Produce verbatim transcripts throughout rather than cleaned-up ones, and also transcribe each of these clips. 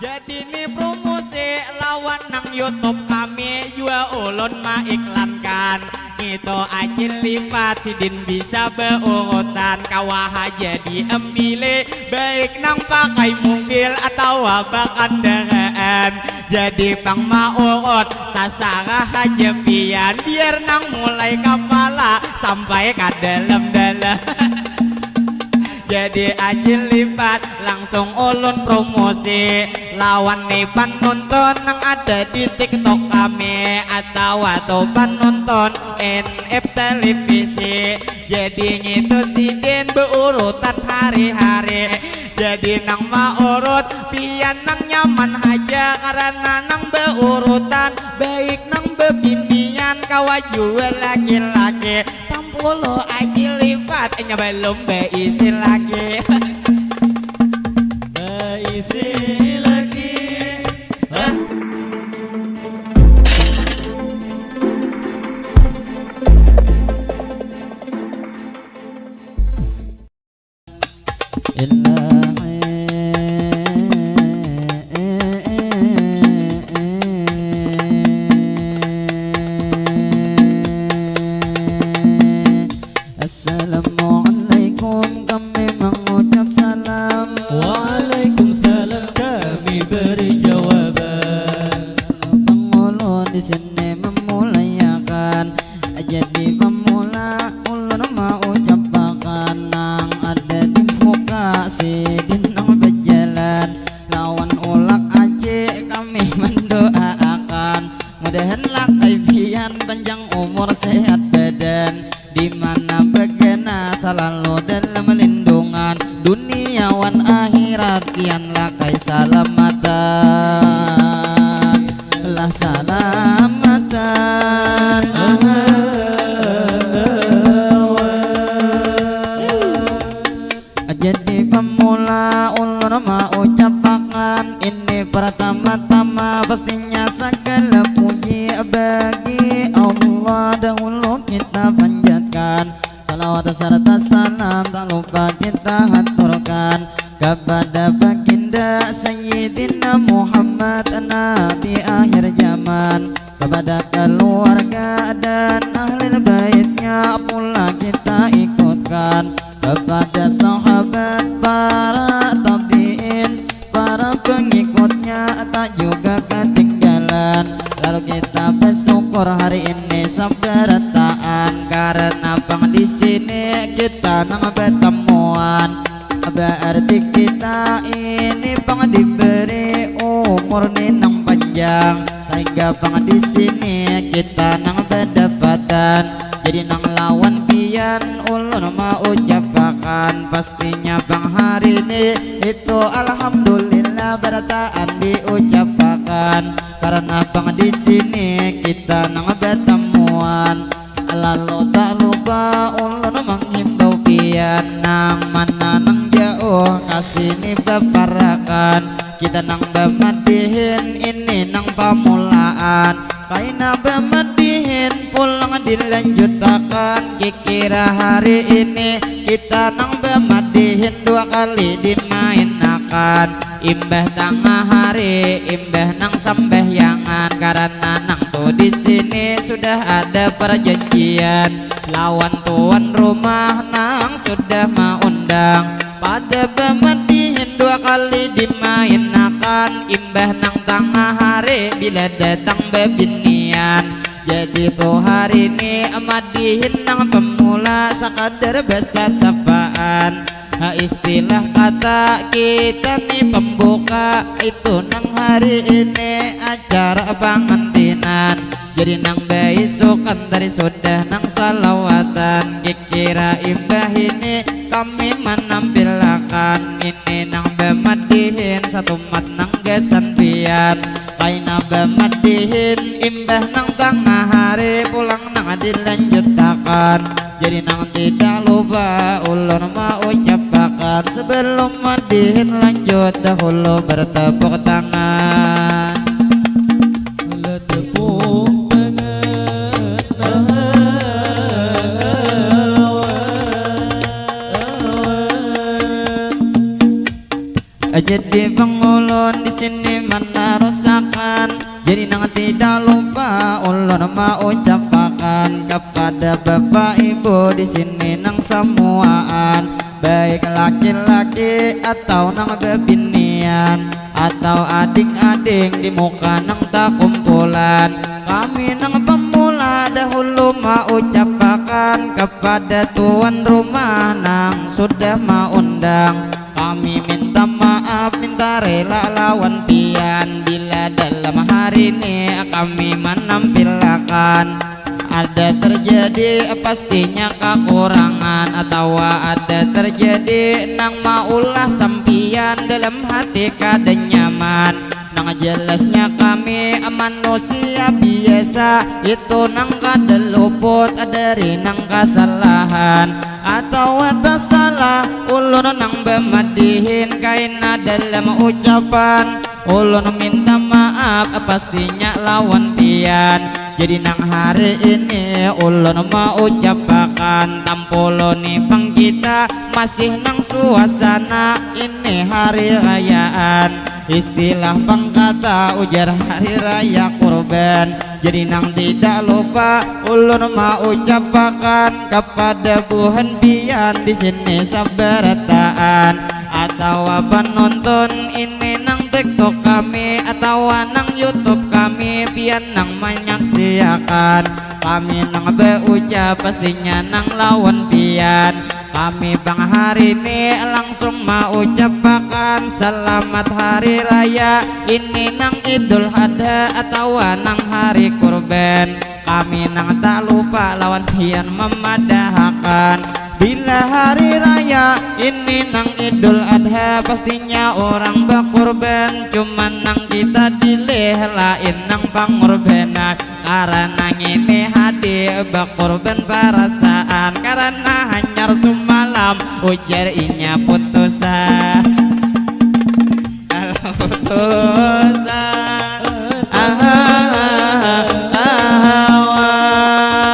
Jadi ni promosi lawan nang YouTube kami jua ulun maiklankan. Ngitu Acil Lipat sidin bisa beurutan, kawa haja diambili baik nang pakai mobil atawa bakandaraan. Jadi pang maurut tasarah haja pian, biar nang mulai kapala sampai ka dalam-dalam. Jadi Acil Lipat langsung ulun promosi lawan ni panuntun nang ada di TikTok kami atawa tu panuntun N F televisi. Jadi ngitu sidin beurutan hari-hari. Jadi nang maurut pian nang nyaman haja karana nang beurutan baik nang bebinian kawa jua laki-laki. Tampulu Acil Lipat, nya balum baisi lagi. Baisi lagi. Hah? Ilahi. Assalamualaikum, kami mengucap salam. Waalaikumsalam, kami beri jawaban. Pangulu di sini memulaiakan. Jadi pemula ulun maucapakan nang ada di muka sidin nang bajalan lawan ulak aci kami mendoaakan mudahan lakai pian panjang umur sehat badan di mana bagana salalu dalam lindungan dunia wan akhirat pian lakai salamatan lah salamatan. Jadi pemula ulun maucapakan ini pertama-tama pastinya segala puji bagi Allah dahulu kita panjatkan. Salawat serta salam tak lupa kita haturkan kepada baginda Sayyidina Muhammad Nabi akhir zaman, kepada keluarga dan ahli baitnya pula kita ikutkan, kepada sahabat, para tabiin, para pengikutnya tak juga ketinggalan. Lalu kita bersyukur hari ini sabarataan karena pang di sini kita nang bertemuan. Berarti kita ini pang diberi umur ni nang panjang sehingga pang di sini kita nang berdapatan. Jadi nang lawan pian ulun maucapakan pastinya pang hari ni itu alhamdulillah barataan diucapakan karena pang di sini kita nang batamuan. Lalu tak lupa ulun menghimbau pian nang mana nang jauh kasini baparakan kita nang bamadihin ini nang pamulaan. Kaina bamadihin pulang dilanjutakan kikira hari ini kita nang bamadihin dua kali dimainakan imbah tangah hari imbah nang sambahyangan karena nang tu di sini sudah ada perjanjian lawan tuan rumah nang sudah maundang pada bamadihin dua kali dimainakan imbah nang tangah hari bila datang babinian. Jadi tu hari ni madihin nang pemula sakadar basasapaan. Ha, istilah kata kita ni pembuka itu nang hari ini acara pangantinan. Jadi nang baisukan tadi sudah nang salawatan kikira imbah ini kami manampilakan ini nang bamadihin satumat nang gasan pian. Kaina bamadihin imbah nang tangah hari pulang nang dilanjutakan. Jadi nang tidak lupa ulun maucapakan sebelum madihin lanjut dahulu bertepuk tangan. Bertepuk tangan. Jadi pang ulun di sini manarusakan, jadi nang tidak lupa ulun maucapakan kepada bapak ibu di sini nang samuaan, baik laki-laki atau nang bebinian atau ading-ading di muka nang takumpulan. Kami nang pemula dahulu maucapakan kepada tuan rumah nang sudah maundang. Kami minta maaf, minta rela lawan pian bila dalam hari ini kami menampilakan ada terjadi pastinya kekurangan atau ada terjadi nang maulah sampian dalam hati kada nyaman. Nang jelasnya kami manusia biasa, itu nang kada luput dari nang kasalahan atau tasalah ulun nang bamadihin kaina dalam ucapan. Ulun minta maaf pastinya lawan pian. Jadi nang hari ini ulun maucapakan tampuluni pang kita masih nang suasana ini hari rayaan. Istilah pang kata ujar hari raya kurban. Jadi nang tidak lupa ulun maucapakan kepada buhan pian di sini sabarataan atawa penonton ini nang TikTok kami atawa nang YouTube kami, pian nang manyaksiakan kami nang baucap pastinya nang lawan pian. Kami pang hari ini langsung maucapakan selamat hari raya ini nang Idul Adha atawa nang hari kurban. Kami nang tak lupa lawan pian memadahakan bila hari raya ini nang Idul Adha pastinya orang bakurban, cuman nang kita dilih lain nang pangurbanan. Karena ngini hadi bakurban perasaan, karena hanyar sumalam ujar inya putusan. Kalau putusan, ah, ah, ah, awan.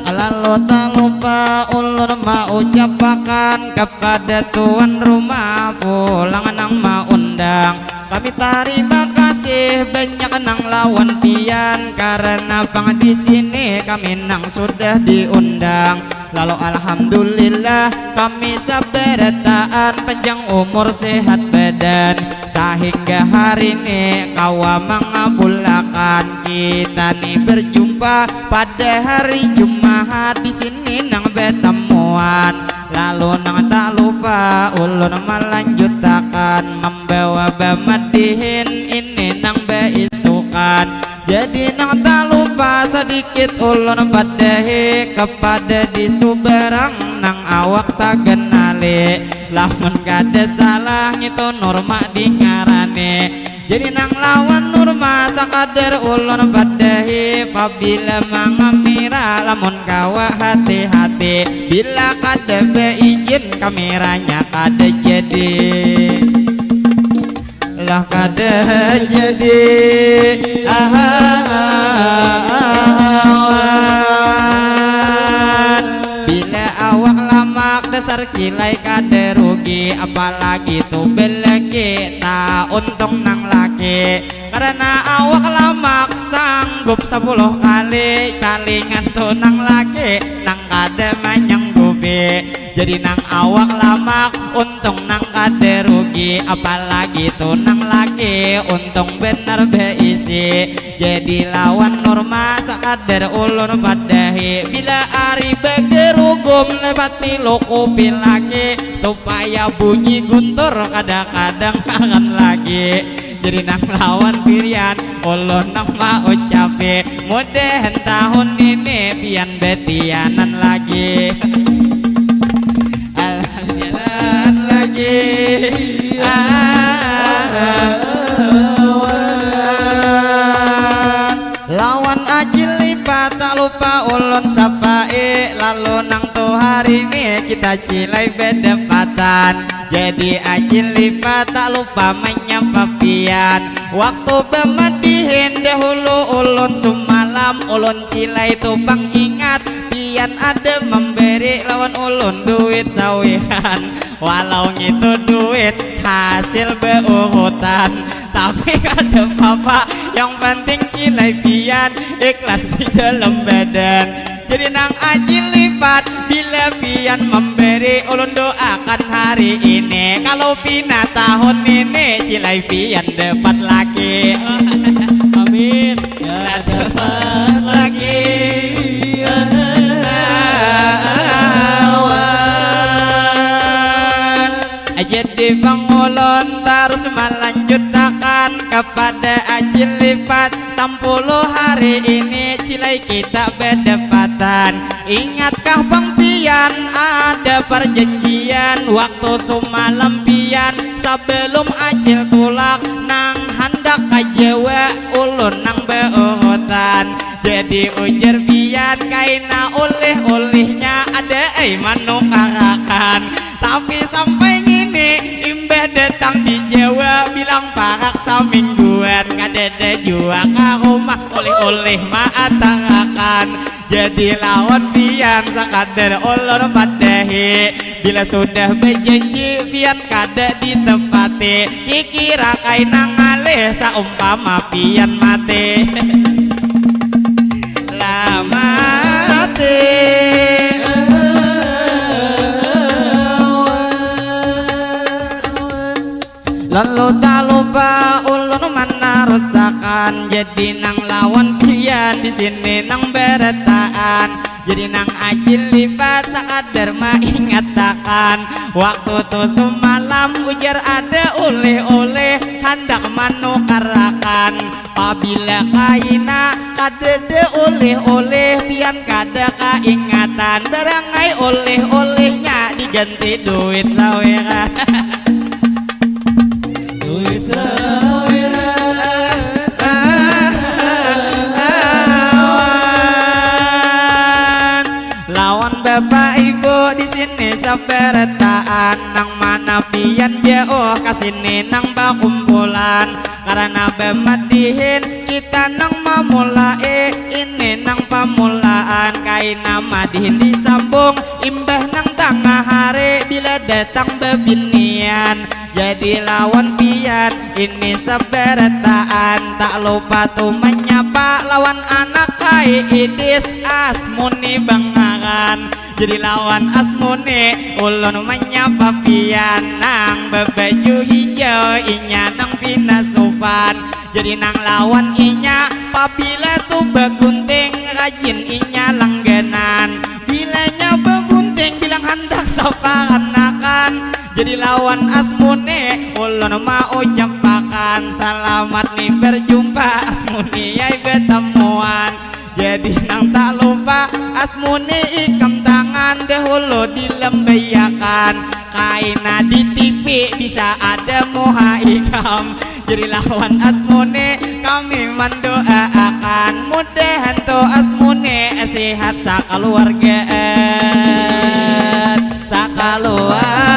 Lalu tak lupa ulun maucapakan kepada tuan rumah pulang nang maundang. Kami tarima kasih banyak nang lawan pian, karena pang di sini kami nang sudah diundang. Lalu alhamdulillah kami sabarataan panjang umur sehat badan, sahingga hari ini kawa mangabulakan kita ni berjumpa pada hari Jumaat di sini nang batamuan. Lalu nang tak lupa ulun malanjutakan membawa bamadihin ini nang baisukan. Jadi nang tak lupa sadikit ulun padahi kepada di subarang nang awak taganali. Lamun kada salah ngitu Nurma dingarani. Jadi nang lawan Nurma sakadar ulun padahi pabila mangamira lamun kawa hati-hati. Bila kada baijin kamiranya kada jadi. Lah kada jadi, ahawan. Bila awak lamak dasar cilai kada rugi, apalagi tu beleki, tak untung nang laki. Karena awak lamak sanggup sapuluh kali, talingan tu nang laki nang kada manyanggupi. Jadi nang awak lamak untung nang kada rugi, apalagi tu nang laki untung benar beisi. Jadi lawan Nurma sakadar ulun padahi, bila ari bagarugum lewati luku pilaki, supaya bunyi guntur kada kadangaran lagi. Jadi nang lawan pirian ulun nang maucapi, mudahan tahun ini pian betianan lagi. Alah, jalan lagi. Ah, lawan Acil Lipat tak lupa ulun sapai, lalu nang tu hari ini kita cilai bedepatan. Jadi Acil Lipat tak lupa menyapa pian. Waktu bamadihin dahulu ulun sumalam, ulun cilai tu pang ingat. Pian ada memberi lawan ulun duit sawihan, walau ngitu duit hasil beurutan. Tapi kada apa-apa, yang penting cilai pian ikhlas di dalam badan. Jadi nang acil lipat, bila pian memberi, ulun doakan hari ini, kalau pina tahun ini cilai pian dapat lagi. Amin. Ya, dapat lagi. Jadi pang ulun tarus malanjutakan kepada acil lipat, tampuluh hari ini cilai kita bedepatan. Ingatkah pang pian ada perjanjian waktu sumalam pian sebelum acil tulak nang handak ka Jawa, ulun nang beurutan. Jadi ujar pian kaina ulih-ulihnya ada ai manukarakan. Tapi sampai ngini, imbah datang di Jawa bilang parak samingguan, kadada jua ka rumah ulih-ulih maatarakan. Jadi lawan pian sakadar ulun padahi, bila sudah bajanji pian kada ditepati, kikira kaina ngalih saumpama pian mati. Lah mati. Lalu tak lupa ulun manarusakan, jadi nang lawan pian di sini nang berataan. Jadi nang acil lipat sakadar maingatakan, waktu tu sumalam ujar ada ulih-ulih handak manukarakan. Pabila kaina kadada ulih-ulih, pian kada kaingatan, barangai ulih-ulihnya diganti duit saweran. Duit saweran. Lawan bapak ibu di sini sabarataan, nang mana pian jauh ka sini nang bakumpulan. Karana bamadihin kita nang mamulai, ini nang pamulaan, kaina madihin disambung imbah nang tangah hari bila datang babinian. Jadi lawan pian ini sabarataan, tak lupa tu manyapa lawan anak kai Idis Asmuni bangaran. Jadi lawan Asmuni ulun manyapa pian nang babaju hijau, inya nang pina supan. Jadi nang lawan inya pabila tu bagunting, rajin inya langganan. Bilanya bagunting bilang handak saparanakan. Jadi lawan Asmuni ulun maucapakan, salamat ni berjumpa Asmuni ai batamuan. Jadi nang tak lupa Asmuni ikam tangan dahulu dilambaiakan, kaina di T V bisa ada muha ikam. Jadi lawan Asmuni kami mandoaakan, mudahan tu Asmuni sehat sakaluargaan, sakaluargaan.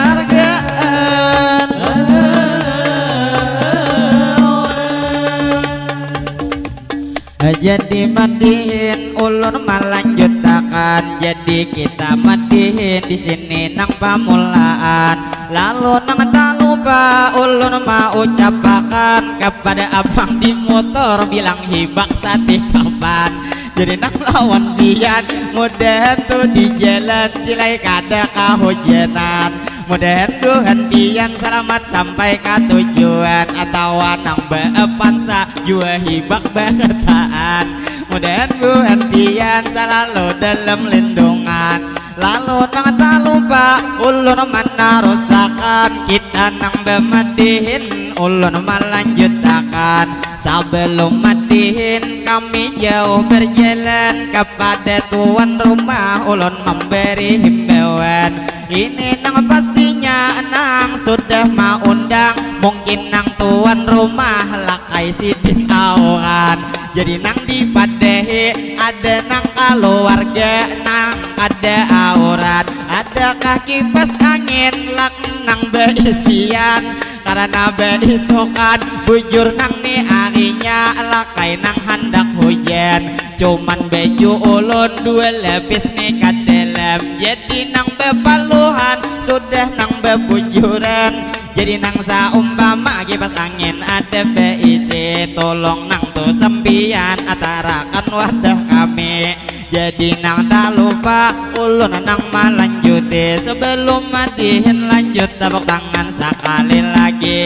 Jadi madihin ulun malanjutakan, jadi kita madihin di sini nang pamulaan. Lalu nang tak lupa ulun maucapakan kepada abang di motor, bilang hibak satikapan. Jadi nang lawan pian mudahan tu di jalan cilai kada kahujanan. Mudahan Tuhan pian salamat sampai ka tujuan, atawa nang baapansa jua hibak barataan. Mudahan buhan pian salalu dalam lindungan. Lalu nang tak lupa ulun manarusakan, kita nang bamadihin ulun malanjutakan. Sabalum madihin kami jauh barjalan, kapada tuan rumah ulun mambari himbauan. Ini nang pastinya nang sudah maundang, mungkin nang tuan rumah lakai sidin auran. Jadi nang dipadahi ada nang kaluarga nang kada auran, ada Adakah kipas angin lak nang baisian? Karena baisukan bujur nang ni arinya lakai nang handak hujan. Cuman baju ulun dua lapis ni ka dalam, jadi nang bapaluhan sudah nang babujuran. Jadi nang saumpama kipas angin ada baisi, tolong nang tu sampiyan atarakan wadah kami. Jadi nang tak lupa ulun nang malanjuti, sebelum madihin lanjut tepuk tangan sakali lagi,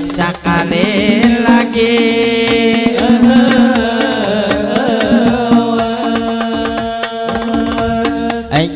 sakali lagi.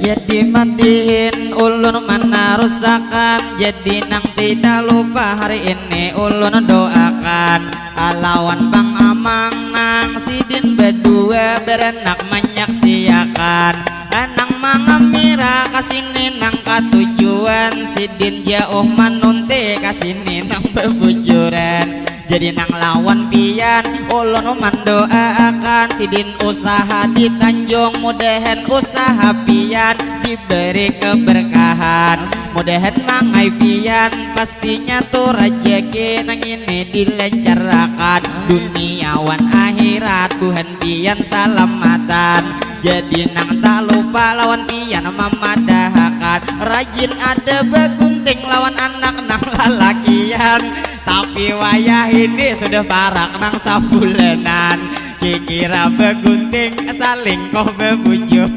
Jadi madihin ulun manarusakan, jadi nang tidak lupa hari ini ulun doakan. Alawan Bang Amang nang sidin badua baranak manyaksiakan. Nang mangamira ka sini nang katujuan, sidin jauh manunti ka sini nang babujuran. Jadi nang lawan pian ulun mandoaakan, sidin usaha di Tanjung, mudahan usaha pian diberi keberkahan. Mudahan mangai pian pastinya tu rajaki nang ini dilancarakan, dunia wan akhirat buhan pian salamatan. Jadi nang tak lupa lawan pian mamadahakan, rajin ada bagunting lawan anak nang lalakian. Tapi wayah ini sudah parak nang sabulanan, kikira bagunting salingkuh babujuan.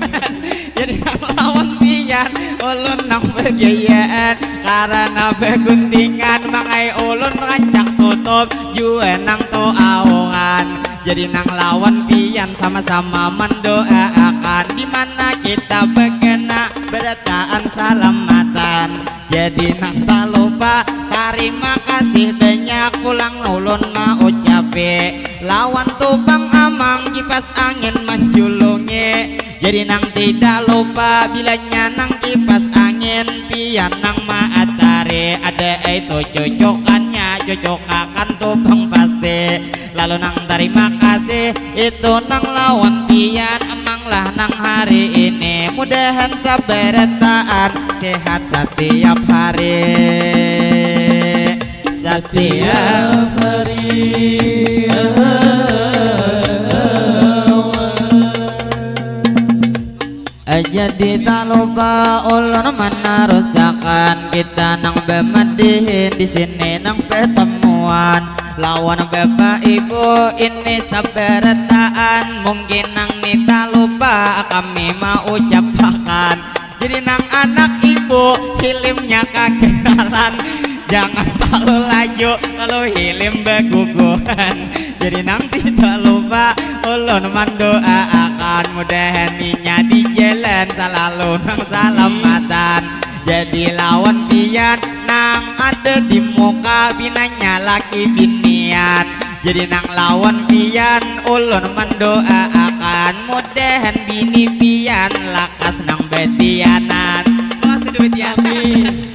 Jadi nang lawan pian ulun nang bagayaan, karena baguntingan mangai ulun rancak tutup jua nang tu auran. Jadi nang lawan pian sama-sama mandoaakan, di mana kita bagana barataan salamatan. Jadi nang tak lupa tarima kasih banyak pulang ulun maucapi lawan tu Bang Amang kipas angin manjulungi. Jadi nang tidak lupa bilanya nang kipas angin pian nang maatari, ada itu cucukannya cucukakan tu Bang pasti. Lalu nang tarima kasih itu nang lawan pian Amang lah nang hari ini, mudahan sabarataan sehat satiap hari, satiap hari. Jadi tak lupa ulun manarusakan, kita nang bamadihin di sini nang batamuan lawan bapak ibu ini sabarataan. Mungkin nang ni tak lupa kami maucapakan. Jadi nang anak ibu hilimnya kaganalan, jangan talu laju kalu hilim baguguhan. Jadi nang tidak lupa ulun mandoaakan, mudahan inya di jalan salalu nang salamatan. Jadi lawan pian nang ada di muka pinanya laki binian. Jadi nang lawan pian ulun mandoaakan, mudahan bini pian lakas nang batianan. Wah, sudah batianan. Amin.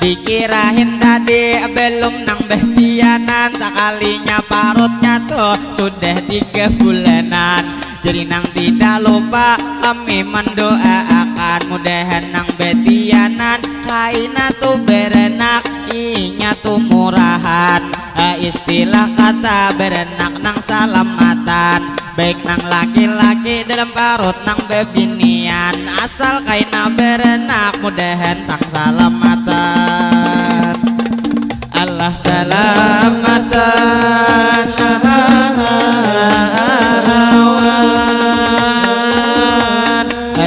Dikirahin tadi belum nang batianan, sakalinya parutnya tuh sudah tiga bulanan. Jadi nang tidak lupa kami mandoaakan, mudahan nang batianan kaina tu baranak, inya tu murahan. Eh, istilah kata baranak nang salamatan, baik nang laki-laki dalam parut nang babinian, asal kaina baranak mudahan sang salamatan. Allah salamatan.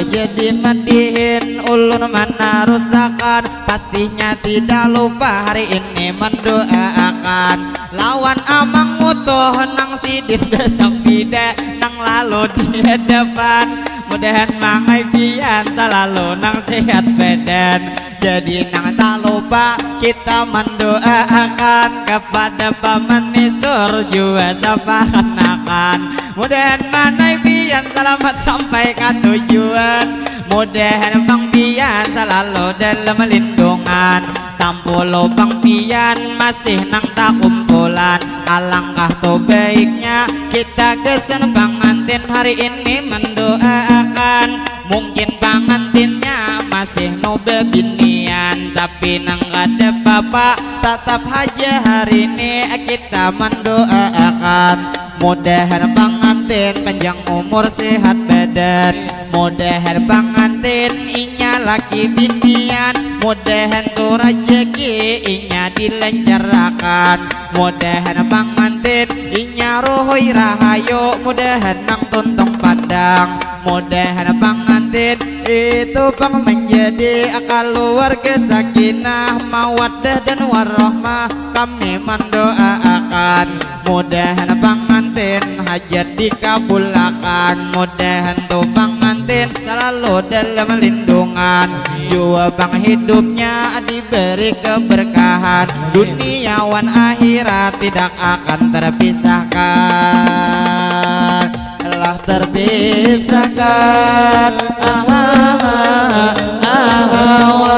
Jadi madihin ulun manarusakan, pastinya tidak lupa hari ini mandoaakan lawan Amang Utuh nang sidin basapida nang lalu di hadapan. Mudahan mangai pian salalu nang sehat badan. Jadi nang tak lupa kita mandoaakan kapada paman Nisur jua sapahanakan. Mudahan manai pian salamat sampai ka tujuan. Mudahan pang pian salalu dalam lindungan. Tampulu pang pian masih nang takumpul. Alangkah tu baiknya kita gasan pangantin hari ini mendoakan. Mungkin pangantinnya masih nu bebinian, tapi nang kada papa, tatap haja hari ini kita mendoakan. Mudahan pangantin panjang umur sehat badan. Mudahan pangantin inya laki binian. Mudahan tu rajaki inya dilancarakan. Mudahan pangantin inya ruhui rahayu. Mudahan nang tuntung pandang. Mudahan pangantin itu pang menjadi keluarga sakinah, mawaddah dan warahmah. Kami mendoakan mudahan pangantin hajat dikabulakan, mudahan tu pangantin selalu dalam lindungan. Jua pang hidupnya diberi keberkahan, dunia wan akhirat tidak akan terpisahkan. Lah terpisahkan, ahaha, ahawan.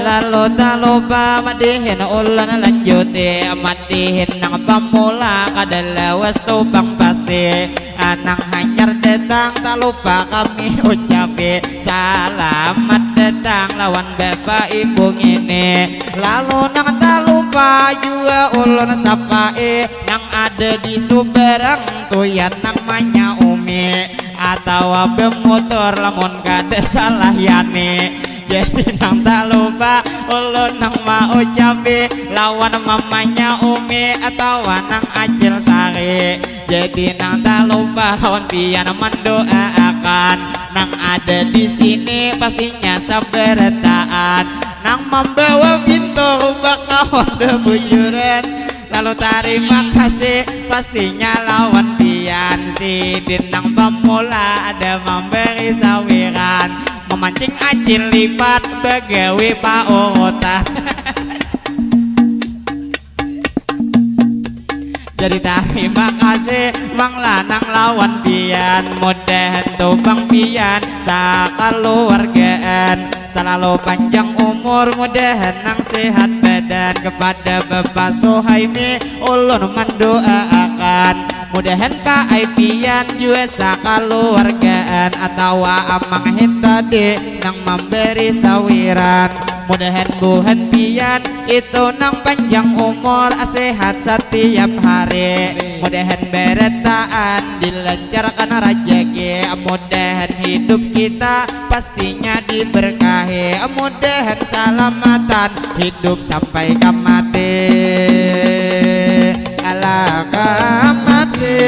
Lalu tak lupa madihin ulun lanjuti, madihin nang pamula kada lawas tu pang pasti. Nang hanyar datang tak lupa kami ucapi, salamat datang lawan bapak ibu ngini. Lalu nang tak lupa jua ulun sapai, nang ada di subarang tu ya nang manyaumi atawa bamutur lamun kada salah yani. Jadi nang tak lupa ulun nang maucapi lawan mamanya Umi atawa nang Acil Sari. Jadi nang tak lupa lawan pian mendoaakan nang ada di sini pastinya sabarataan. Nang mambawa bintur bakawan babujuran. Lalu tarima kasih pastinya lawan pian. Sidin nang pamula ada mambari sawiran, mamancing acil lipat bagawi paurutan. Jadi tarima kasih Mang Lanang lawan pian, mudahan tu Bang pian sakaluargaan salalu panjang umur, mudahan nang sehat badan. Kepada Bapak Suhaimi ulun mandoaakan mudahan kaai pian jua sakaluargaan atawa Amang Hit tadi nang mambari sawiran, mudahan buhan pian itu nang panjang umur, sehat satiap hari, mudahan barataan dilancarkan rajaki, mudahan hidup kita pastinya diberkahi, mudahan salamatan hidup sampai ka mati. Alah ka mati.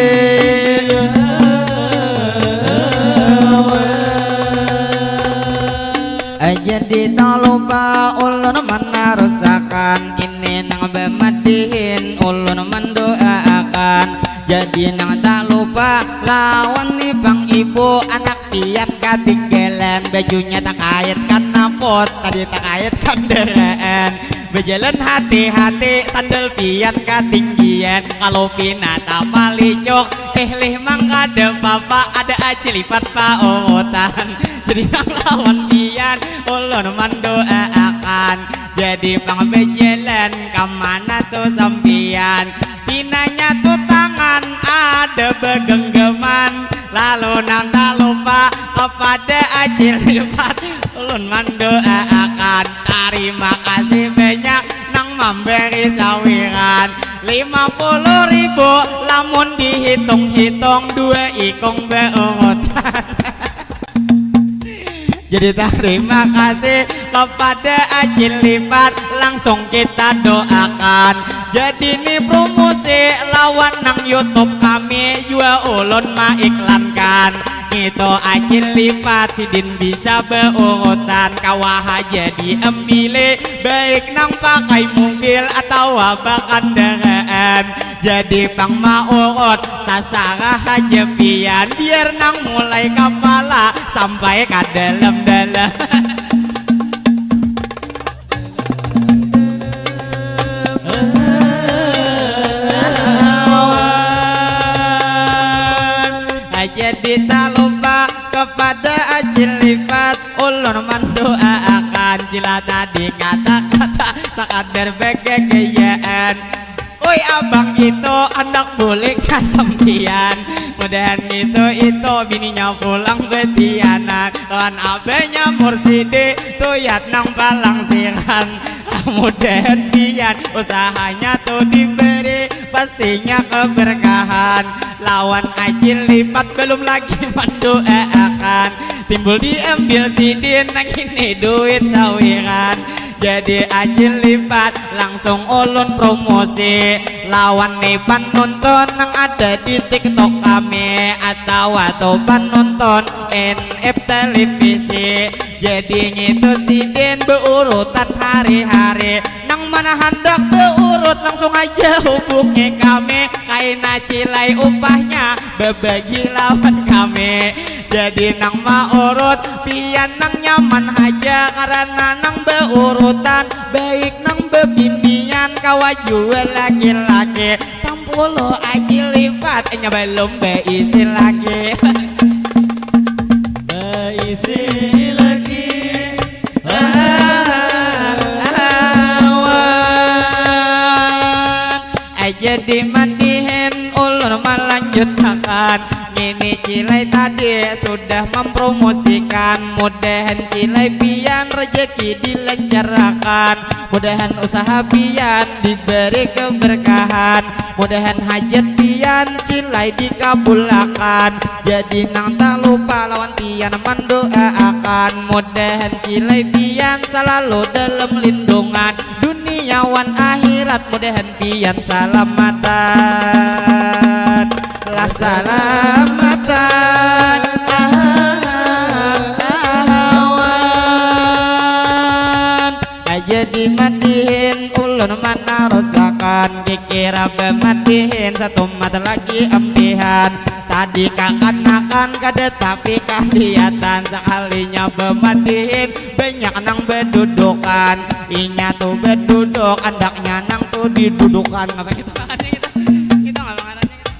Jadi tak lupa ulun menarusakan ini nang bamadihin ulun mendoaakan. Jadi nang tak lupa lawan ni pang ibu anak pian katinggalan, bajunya takait kanapot tadi takait kandaraan. Bajalan hati-hati sandal pian katinggian, kalau pina tapalicuk eh lih mang kada papa ada aci lipat paurutan. Jadi nang lawan pian ulun mandoaakan jadi pang bajalan kamana tu sampian. Pinanya tu tangan ada bagenggaman, lalu nang tak lupa kepada acil lipat ulun mandoaakan tarima kasih banyak nang mambari sawiran lima puluh ribu lamun dihitung-hitung dua ikung baurutan. Jadi tarima kasih kepada Acil Lipat, langsung kita doakan. Jadi ni promosi lawan nang YouTube kami jua ulun maiklankan. Ngitu Acil Lipat sidin bisa baurutan, kawa haja diambili, baik nang pakai mobil atawa bakandaraan. Jadi pang maurut, tasarah haja pian, biar nang mulai kapala sampai ka dalam-dalam. Jadi tak lupa kepada Acil Lipat, ulun mandoaakan cila tadi kata-kata Sakadar bagagayaan. Oi abang itu handak bulik ka sampiyan. Mudahan itu itu bininya pulang betianan lawan abahnya Mursidi, tuyat nang palangsiran. Mudahan pian usahanya tu diberi pastinya keberkahan. Lawan Acil Lipat belum lagi mendoaakan, timbul diambil sidin nang ini duit sawiran. Jadi Acil Lipat langsung ulun promosi lawan ni panonton nang ada di TikTok kami atawa tu panonton N F televisi. Jadi ngitu sidin beurutan hari-hari. Nang mana handak beurut langsung aja hubungi kami. Kaina cilai upahnya bebagi lawan kami. Jadi nang maurut pian nang nyaman haja karena nang beurutan baik nang bebinian kawa jua laki-laki. Tampulu aji lipat nya belum beisi lagi. Beisi lagi. Lawan aja dimatihin ulun melanjutakan. Ngini cilai tadi sudah mempromosikan. Mudahan cilai pian rezeki dilancarkan. Mudahan usaha pian diberi keberkahan. Mudahan hajat pian cilai dikabulakan. Jadi nang tak lupa lawan pian mendoaakan. Mudahan cilai pian selalu dalam lindungan dunia wan akhirat. Mudahan pian salamatan lah salamatan. Awan aja dimatihin ulun manarusakan kikira bematihin satumat lagi empihan. Tadi kakanakan kada tapi kalihatan sekalinya bematihin banyak nang bedudukan. Inya tu beduduk andaknya nang tu didudukan. Ngapa kita makannya kita? Kita nggak makanannya kita.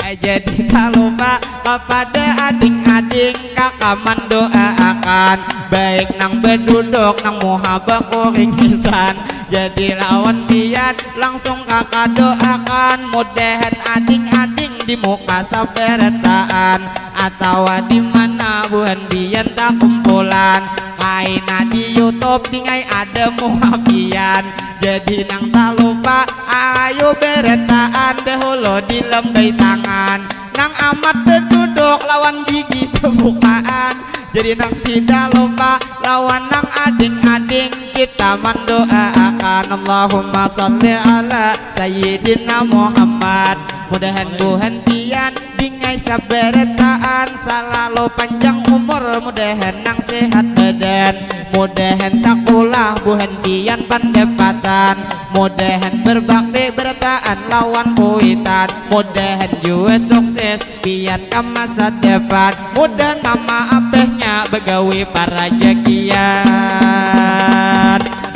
Eh, jadi tak lupa kepada ading-ading kakak mendoaakan baik nang beduduk nang muha bekuringisan. Jadi lawan pian langsung kakak doakan mudahan ading-ading di muka sabarataan atawa di mana buhan pian takumpulan. Kaina di YouTube dingai ada muha pian. Jadi nang tak lupa ayo beretaan dahulu dilembai tangan. Nang amat beduduk lawan gigi bebukaan. Jadi nang tidak lupa lawan nang ading-ading kita mendoaakan Allahumma salli ala sayyidina Muhammad. Mudahan buhan pian dingai sabarataan salalu panjang umur mudahan nang sehat badan. Mudahan sakulah buhan pian pandapatan. Mudahan berbakti berataan lawan kuitan. Mudahan jua sukses pian ka masa depan. Mudahan mama abahnya begawi parajakian.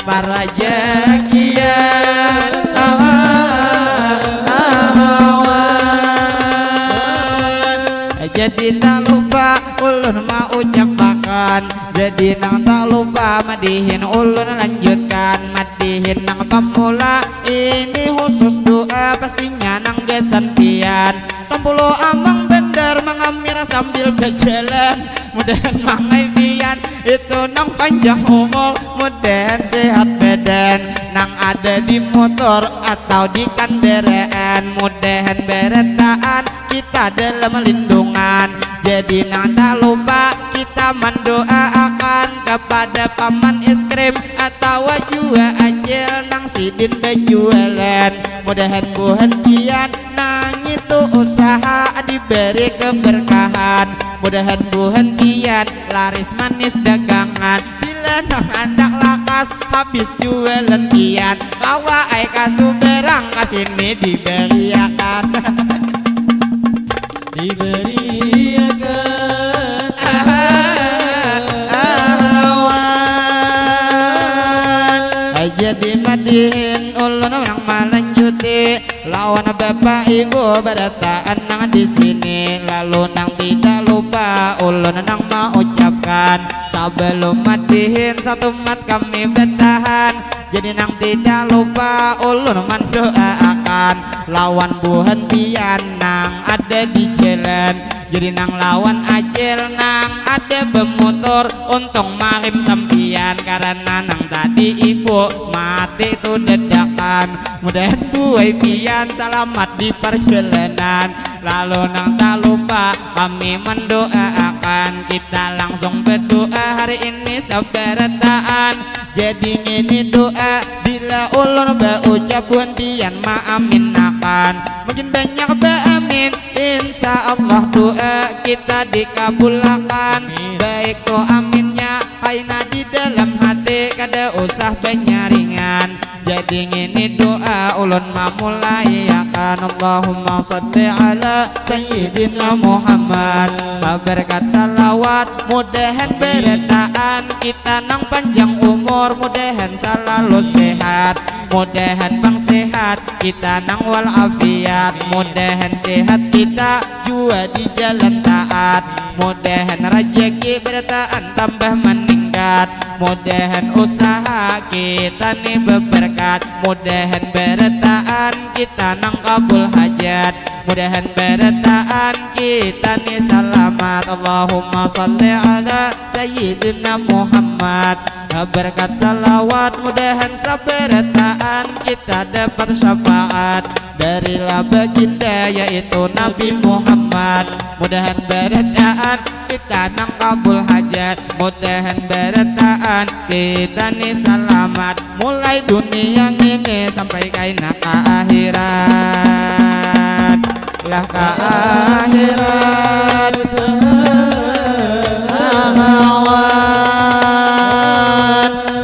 Parajakian. Awan. Jadi tak lupa ulun mau ucapakan. Jadi nang tak lupa madihin ulun lanjutkan. Madihin nang pemula ini khusus doa pastinya nang gasan pian. Tampulu amang bandar mangamir sambil bajalan. Mudahan mangai pian itu nang panjang umur. Mudahan sehat badan nang ada di motor atau di kandaraan. Mudahan berataan kita dalam lindungan. Jadi nang tak lupa kita mendoaakan kepada paman es krim atau jua acil nang sidin berjualan. Mudahan buhan pian nang itu usaha diberi keberkahan. Mudahan buhan pian laris manis dagangan. Bila nang handak lakas habis jualan pian, kawa ai ka subarang ka sini diberiakan. Diberiakan. Awan. Aja dimadihin ulun yang malanjuti lawan Bapak Ibu barataan nang di sini, lalu nang tidak lupa ulun nang maucapkan, sabalum madihin satumat kami batahan. Jadi nang tidak lupa ulun mandoaakan lawan buhan pian nang ada di jalan. Jadi nang lawan acil nang ada bamutur, untung marim sampian karana nang tadi ibu mati tu dadakan. Mudahan buai pian salamat di parjalanan. Lalu nang talupa kami mandoaakan, kita langsung badoa hari ini sabarataan. Jadi ngini doa, bila ulun baucap buhan pian maaminakan. Mungkin banyak baamin, insya Allah doa kita dikabulakan. Baik tu aminnya, kaina di dalam hati, kada usah banyaringan. Jadi ngini doa ulun mamulaiakan, Allahumma salli ala Sayyidina Muhammad. Baberkat salawat mudahan barataan kita nang panjang umur, mudahan salalu sehat, mudahan pang sehat kita nang walafiat, mudahan sehat kita jua di jalan taat, mudahan rajaki barataan tambah maningkat, mudahan usaha kita ni babarkat, mudahan barataan kita nang kabul hajat, mudahan barataan kita ni salamat. Allahumma salli ala Sayyidina Muhammad. Berkat salawat mudahan sabarataan kita dapat syafaat dari lah baginda yaitu Nabi Muhammad. Mudahan barataan kita nang kabul hajat, mudahan barataan kita ni salamat mulai dunia ngini sampai kaina ka akhirat. Lah ka akhirat. Ahawan.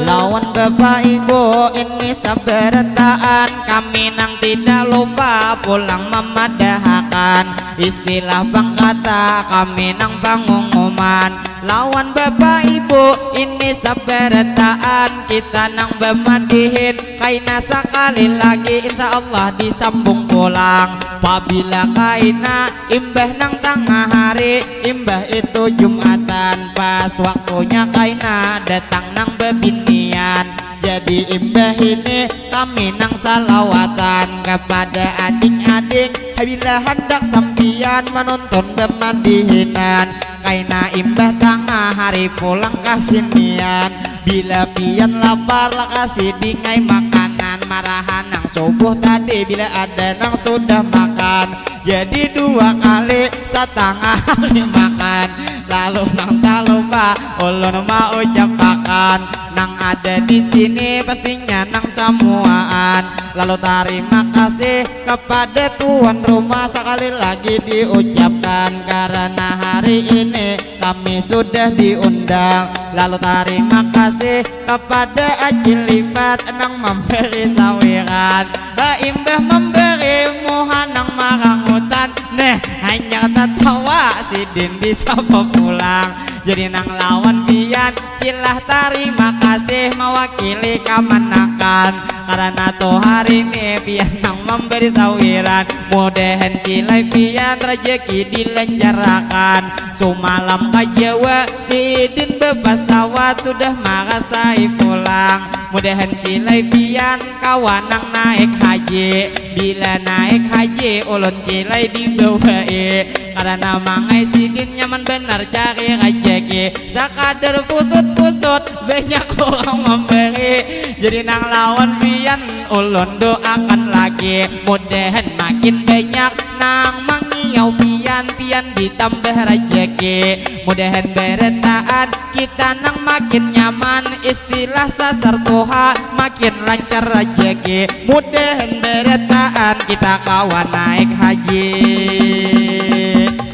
Lawan Bapak Ibu ini sabarataan, kami nang tidak lupa pulang mamadahakan istilah pangkata kami nang pangumuman. Lawan Bapak Ibu ini sabarataan kita nang bamadihin, kaina sakali lagi insya Allah disambung pulang. Pabila kaina imbah nang tangah hari, imbah itu Jumatan, pas waktunya kaina datang nang babinian. Jadi imbah ini kami nang salawatan kepada ading-ading, bila handak sampian manuntun bamadihinan, kaina imbah tangah hari pulang ka sinian. Bila pian lapar, lakasi dingai makanan, marahan nang subuh tadi bila ada nang sudah makan. Jadi dua kali satangah hari makan. Lalu nang talupa ulun maucapakan, nang ada di sini pastinya nang samuaan. Lalu tarima kasih kepada tuan rumah, sekali lagi diucapkan karena hari ini kami sudah diundang. Lalu tarima kasih kepada Acil Lipat nang memberi sawiran. Ha, imbah memberi muha nang marangutan, neh, hanyar tatawa sidin disapa pulang. Jadi nang lawan pian, cilah tarima kasih mawakili kamanakan. Karana tu hari ni pian nang memberi sawiran. Mudahan cilai pian rajaki dilancarakan. Sumalam ka Jawa sidin bapasawat sudah marasai pulang. Mudahan cilai pian kawa nang naik haji. Bila naik haji ulun cilai dibawai. Karana mangai sidin nyaman banar cari rajaki. Sakadar pusut-pusut banyak urang mambari. Jadi nang lawan pian ulun doakan lagi. Mudahan makin banyak nang mangiau pian, pian ditambah rajaki. Mudahan barataan kita nang makin nyaman, istilah sasar tuha makin lancar rajaki. Mudahan barataan kita kawa naik haji.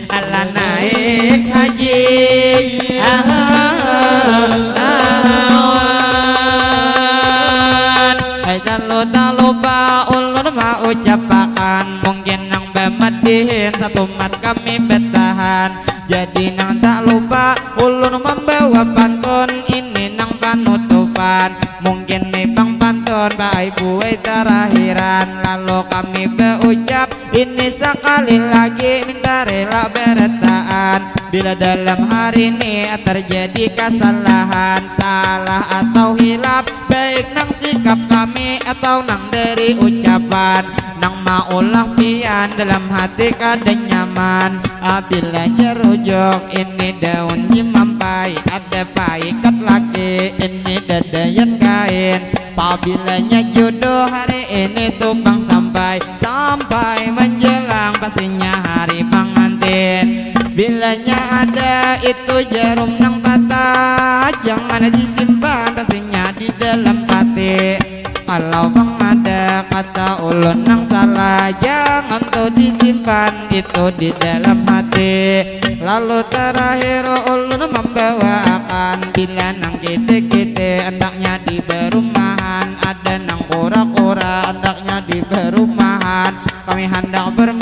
Alah naik haji. Ah, ah, ah. Hai, talu talupa ulun maucapakan, mungkin nang bamadihin satumat kami batahan. Jadi nang tak lupa ulun mambawa pantun, ini nang panutupan. Mungkin ni pang pantun Paai buai terahiran, lalu kami berucap, ini sekali lagi minta rela beretaan. Bila dalam hari ini terjadi kesalahan, salah atau hilap, baik nang sikap kami atau nang dari ucapan, nang maulah pian dalam hati kada nyaman. Apabila jerujuk ini daun jimampai, ada paikat laki ini dadayan kain. Pabilanya jodoh hari ini tu pang sampai, sampai menjelang pastinya hari pengantin. Bilanya ada itu jarum nang patah, jangan disimpan pastinya di dalam pati. Kalau pang ada kata ulun nang salah, jangan tu disimpan itu di dalam hati. Lalu terakhir ulun membawakan, bila nang kiti-kiti hendaknya di berumahan, ada nang kura-kura hendaknya di berumahan. Kami hendak ber